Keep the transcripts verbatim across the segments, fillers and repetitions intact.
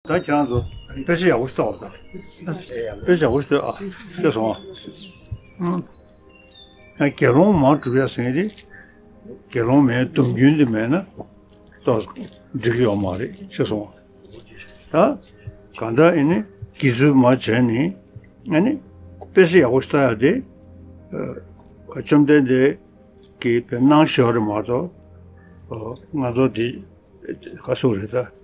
ད་ཁྱེད་རང་ཚོ་དཔེ་ཆ་ཡག་པོ་ཞིག་ལྟ་བ་དང་། དཔེ་ཆ་ཡག་པོ་ཞིག་ལྟོས་ཨ། ཤེས་སོང་ཨ། ཡང་དགེ་སློང་མ་སྒྲུབ་ཡ་ཟེར་མཁན་དེ་དགེ་སློང་མའི་སྡོམ་རྒྱུན་དེ་མེད་ན་ཏོག་འགྲིག་གི་ཡོད་མ་རེད། ཤེས་སོང་ཨ། ད་གང་ལྟར་ཨེ་ནི་དགེ་ཚུལ་མ་བྱས་ནས་ཨེ་ནི་དཔེ་ཆ་ཡག་པོ་ཞིག་ལྟ་ཡ་དེ་བཅོམ་ལྡན་འདས་ཀྱིས་དཔེ་གནང་བཞག་རེད་མ་གཏོགས་ང་ཚོ་འདི་ག་སུ་རེད་ད།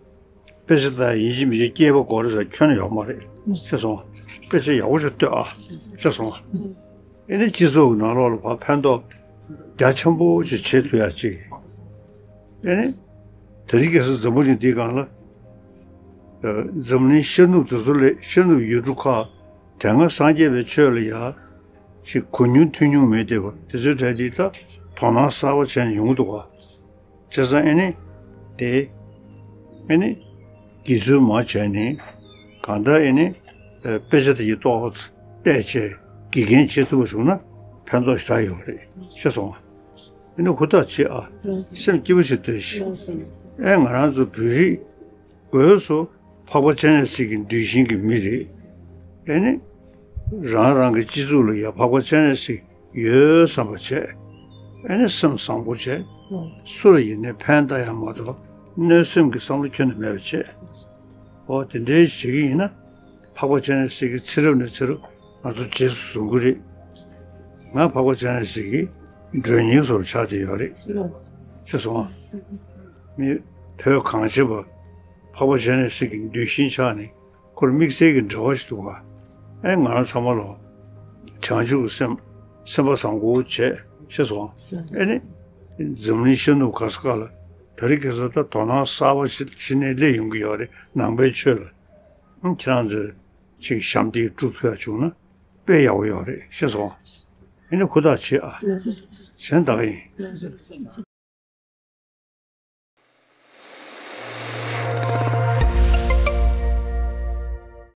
དཔེ་ཆ་ལྟ་ཡིན་གཅིག་མིན་གཅིག་སྐྱེས་པ་དགོས་རེད་ཟེར་ཁྱོན་ནས་ཡོད་མ་རེད། ཤེས་སོང་། དཔེ་ཆ་ཡག་པོ་ཞིག་ལྟོས་ཨ། ཤེས་སོང་། ཨེ་ནི་སྤྱི་ཚོགས་ཀྱི་ནང་ལོགས་ལ་ཕར་ཕན་ཐོགས་རྒྱ་ཆེན་པོ་ཞིག་བྱེད་ཐུབ་ཡ་གཅིག་ཨེ་ནི་དེ་རིང་ཁ་སང་འཛམ་བུ་གླིང་འདིའི་སྒང་ལ་འཛམ་གླིང་ཤར་ནུབ་དེ་ཚོ་ལས་ཤར་ནུབ་ཡུལ་གྲུ་ཁག་དེ་སྔ་སངས་རྒྱས་པའི་ཆོས་ལ་ཡ་ཅིག་གོ་མྱོང་ཐོས་མྱོང་མེད་བསྡད་པ་དེ་ཚོའི་གྲས་འདི་ད་དོ་སྣང་གསར་པ་བྱས་ནས་ཡོང་གི་འདུག་ག་བྱས་ཙང་ཨེ་ནི། དེ། ཨེ་ནི། དགེ་ཚུལ་མ་བྱས་ནས། གང་ལྟར་ཨེ་ནི། ཨེ། དཔེ་ཆ་དེ་ཡི་ཏོག་བལྟས་བྱས་དགེ་རྒན་བྱེད་ཐུབ་པ་བྱུང་ན་ཕན་ཐོགས་ཞེ་དྲག་ཡོད་རེད། ཤེས་སོང་ཨ། ཨེ་ནི་ཧུར་ཐག་བྱེད་ཨ། སེམས་སྐྱིད་པོ་ཞིག་སྡོད་ཤིག་ཨེ་ང་རང་ཚོ་བོད་རིགས་སྒོས་སུ་འཕགས་པ་སྤྱན་རས་གཟིགས་ཀྱི་གདུལ་ཞིང་གི་མི་རེད། ཨེ་ནི། རང་རང་གི་སྤྱི་གཙུག་ལ་ཡ་འཕགས་པ་སྤྱན་རས་གཟིགས་ཡོད་བསམ་པ་བྱས། ཨེ་ནི་སེམས་བཟང་པོ་བྱས། སུ་ལ་ཡིན་ནའི་ཕན་བཏགས་ཡ་མ་གཏོགས་གནོད་སེམས་ཀྱི་བསམ་བློ་ཁྱོན་ནས་མེད་པ་བྱས། འོ་དེ་འདྲའི་བྱེད་ཀྱི་ཡིན་ན། འཕགས་པ་སྤྱན་རས་གཟིགས་ཀྱི་ཚེ་རབས་ནས་ཚེ་རབས་ང་ཚོ་རྗེས་སུ་བཟུང་གི་རེད། ང་འཕགས་པ་སྤྱན་རས་གཟིགས་ཀྱི་མགྲོན་གཉེར་བཟོ་འདྲ་ཆགས་བསྡད་ཡོད་རེད། ཤེས་སོང་ཨ། མི་བོད་གངས་ཅན་པ་འཕགས་པ་སྤྱན་རས་གཟིགས་ཀྱི་གདུལ་ཞིང་ཆགས་ནས། ཁོར་དམིགས་བསལ་གྱི་འབྲེལ་བ་ཞིག་འདུག་ག་ཨེ་ང་རང་ཚང་མ་ལོ། བྱང་ཆུབ་ཀྱི་སེམས། སེམས་པ་བཟང་པོ་བྱས། ཤེས་སོང་། ཨེ་ནི། འཛམ་གླིང་ཤར་ནུབ་ག་ས་ག་ལ། ད་རེས་ཁ་སང་ད་དོ་སྣང་གསར་པ་ཞིག་གཞི་ནས་སླེབས་ཡོང་གི་ཡོད་རེད། ནང་པའི་ཆོས་ལ། ཨང་། ཁྱེད་རང་ཚོས་ཅིག་ཞབས་འདེགས་སྒྲུབ་ཐུབ་ཡ་བྱུང་ན་དཔེ་ཡག་པོ་ཡོད་རེད། ཤེས་སོང་། ཨེ་ནི་ཧུར་ཐག་བྱེད་ཨ། གཞན་དག་ཡིན།